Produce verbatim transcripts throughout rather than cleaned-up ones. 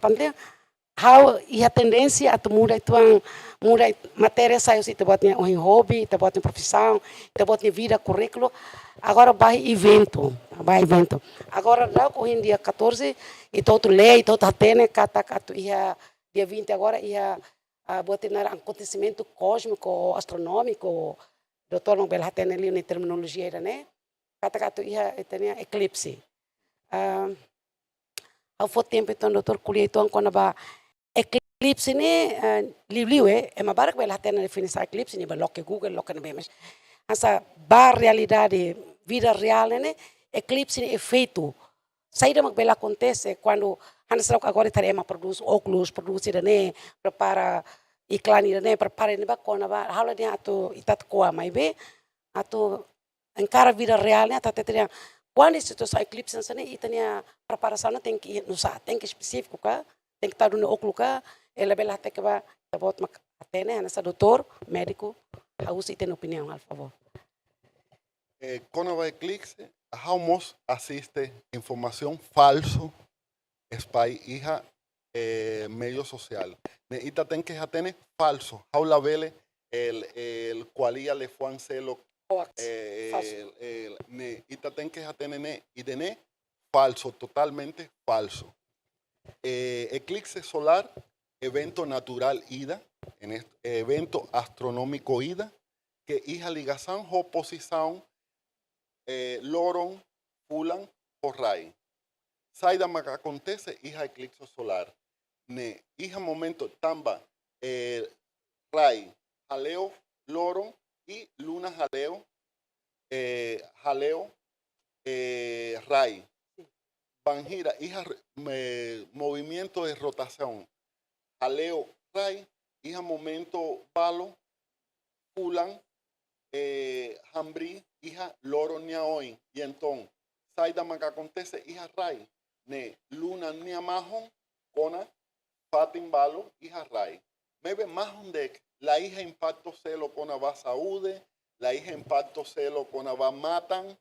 Pantea, ha'u iha tendénsia atu muda uitoan, muda matéria sai husi ita-boot nia ohin hobi, ita-boot nia profisaun, ita-boot nia vida, kurríkulu. Agora ba eventu, ba eventu. Agora daudaun ohin dia catorze, ita hotu lee, ita hotu hatene katak atu iha dia vinte agora iha, ah, buat ida naran akontesimentu kósmiku, astronómiku, doutór mak bele hatene liu nia terminolojia ida-ne'e. Katak atu iha ita-nia eklipse. Ah, ha'u fó tempu uitoan doutór ko'alia uitoan kona-ba eklipse ne'e, eh, liuliu, eh, ema barak bele hatene definisaun eklipse ne'e, bá loke Google, loke ne'ebé, mas hanesan ba realidade, vida reál ne'e, eklipse ne'e efeitu. Saida mak bele akontese kuandu hanesan agora ita haree ema prodús ókulus, prodús ida-ne'e, prepara iklan ida-ne'e, prepara ne'ebá kona-ba, halo dia atu ita atu ko'a, maibé atu enkara vida reál ne'e, atu hatete dehan kuandu situasaun eklipse hanesan ne'e, ita-nia preparasaun ne'e tenke, nusá, tenke espesífiku ka, tenke tau duni ókulu ka, ela bele hateke ba, ita-boot mak hatene, hanesan doutór, médiku, ha'u husu ita-nia opiniaun, halo favór. Eh, kona-ba eklipse, ha'u mós asiste informasaun falsu, espalla iha, eh, media sosiál. Ne'e ita tenke hatene falsu. Ha'u labele el, el ko'alia liafuan seluk. Hoax. Eh, falsu. El, el, ne'e ita tenke hatene ne'e, ida-ne'e falsu, totalmente falsu. Eh, eklipse solár, eventu naturál ida, en est-, eventu astronómiku ida, ke iha ligasaun ho pozisaun, eh, loron, fulan, ho rai. Saida mak akontese iha eklipse solár? Ne'e iha momentu tanba, eh, rai, hale'u loron i luna hale'u, eh, hale'u, eh, rai. Bainhira iha re-, me-, movimentu de rotasaun, hale'u rai, iha momentu balu, fulan, eh, hamriik iha loron nia oin. I entaun, saida mak akontese iha rai? Ne'e luna nia mahon kona fatin balu iha rai. Maibé mahon de'it, la iha impaktu seluk kona-ba saúde, la iha impaktu seluk kona-ba matan,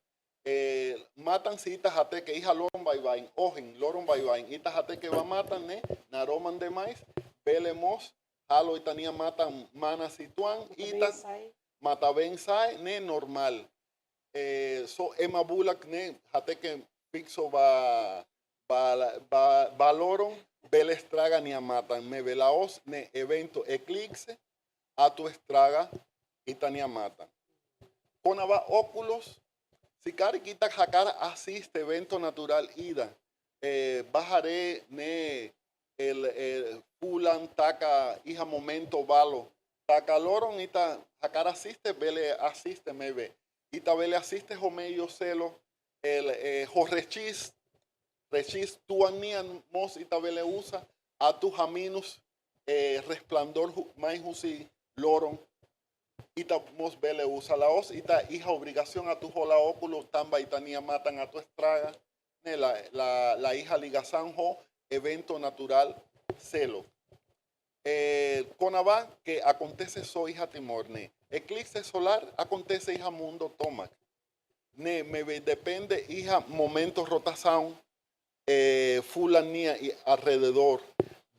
eh, matan se ita hateke iha loron baibain, ohin, loron baibain, ita hateke ba matan ne'e, naroman demais, bele mós halo ita-nia matan manas uitoan, ita matan-been sa'e, ne'e normál. Eh, só ema bulak ne'e hateke fiksu ba, ba, ba, ba loron, bele estraga nia matan, maibé la'ós ne'e eventu eklipse atu estraga ita-nia matan. Kona-ba ókulus, se karik ita hakarak asiste eventu naturál ida, eh, bá haree ne'e el, eh, fulan taka iha momentu balu, taka loron, ita hakarak asiste, bele asiste, maibé ita bele asiste ho meiu seluk, el, eh, ho rechis, rechis tuan nian mós ita bele uza atu hamenus, eh, resplandór hu-, mai husi loron. Ita mós bele uza, la'ós ita iha obrigasaun atu hola ókulu tanba ita-nia matan atu estraga, ne'e la, la, la iha ligasaun ho eventu naturál seluk. Eh, kona-ba ke akontese só iha Timor ne'e. Eklipse solár akontese iha mundu tomak. Ne'e maibé depende iha momentu rotasaun, eh, fulan nia i arrededór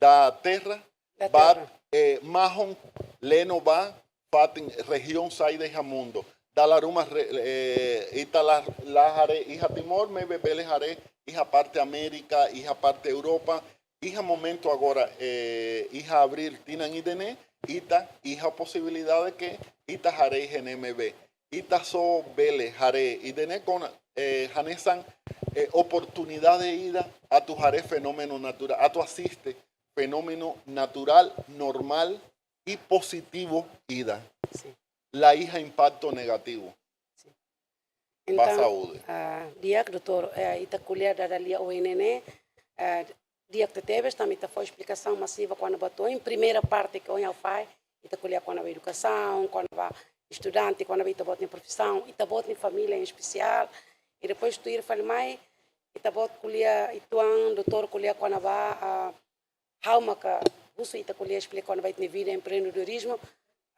da Terra, da ba, Terra, eh, mahon leno ba fatin rejiaun saida iha mundu. Dala ruma re-, eh, ita la, la haree iha Timor, maibé bele haree iha parte Amérika, iha parte Europa, iha momentu agora, eh, iha abríl tinan ida-ne'e, ita iha posibilidade ke ita haree iha ne'e, maibé ita só bele haree ida-ne'e kona, eh, hanesan, eh, oportunidade ida atu haree fenómenu naturál, atu asiste fenómenu naturál normál i pozitivu ida. Sin. La iha impaktu negativu. Sin. Ba, entaun, saúde. Ah, di'ak, doutór, eh, ita ko'alia dada lia ohin ne'e, eh, di'ak tebes, tanba ita fó esplikasaun masiva kona-ba ohin, primeira parte ke ohin ha'u fahe, ita ko'alia kona-ba edukasaun, kona-ba estudante, kona-ba ita-boot nia profisaun, ita-boot nia família em especial. I depois tuir fali mai, ita-boot ko'alia uitoan, doutór ko'alia kona-ba, ah, ha'u maka husu ita ko'alia esplika kona-ba ita-nia vida empreendedorizmu,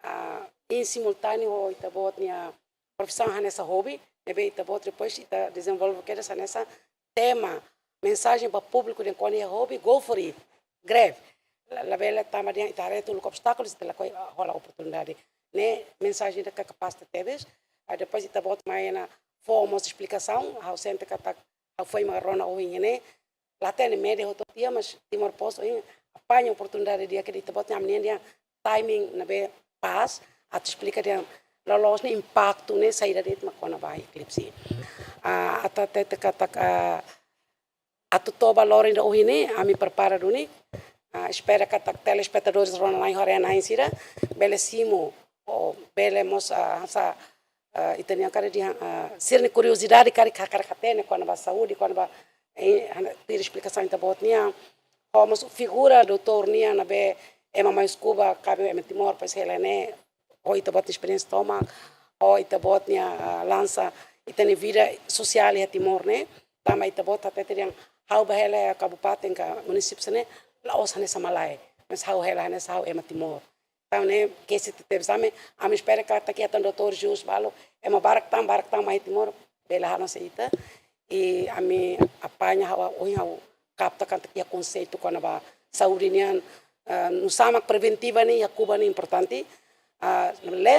ah, em simultáneo ho ita-boot nia profisaun hanesan hobi, ne'ebé ita-boot depois ita dezenvolve kedas hanesan tema, mensajen ba públiku dehan kona-ba hobi, go for it. breve. La, labele tama dehan ita haree tun obstákulu, ita lakohi hola oportunidade. Ne'e mensajen ida ke kapás tebes. Ah, depois ita-boot mai ona fó mós esplikasaun, ha'u sente katak ha'u foin mak rona ohin ne'e. La hatene média hotu tiha, mas Timor Post ohin apaña oportunidade di'ak ke ita-boot nia menina dehan timing ne'ebé pas atu esplika dehan loloos ne'e impaktu ne'e saida de'it mak kona-ba eklipse. Ah, atu hatete katak, ah, atu toba loron ida ohin ne'e, ami prepara duni. Ah, espera katak telespetadores rona-na'in, haree-na'in sira bele simu, ou bele mós, ah, hanesan, ah, ita-nia karik dehan, ah, sira-nia kuriozidade karik hakarak hatene kona-ba saúde, kona-ba, eh, hana-, tuir esplikasaun ita-boot nian. Ho mós figura doutór nian ne'ebé ema mai husu ba kaben ema Timor, pois hela ne'e, ho ita-boot nia esperiénsia tomak, ho ita-boot nia, ah, lansa ita-nia vida sosiál iha Timor ne'e, tanba ita-boot hatete dehan ha'u bá hela kabupaten ka munisípiu sira-ne'e, la'ós hanesan malae, mas ha'u hela hanesan ha'u ema Timor. Entaun ne'e kesi tebes, ami, ami espera katak iha tan doutór Jus balu, ema barak tan, barak tan mai Timor, bele halo nu'udar ita. I ami apaña ha'u, ohin ha'u kapta katak iha konseitu kona-ba saúde nian, ah, nusá mak preventiva ne'e iha Kuba ne'e importante. Ah, le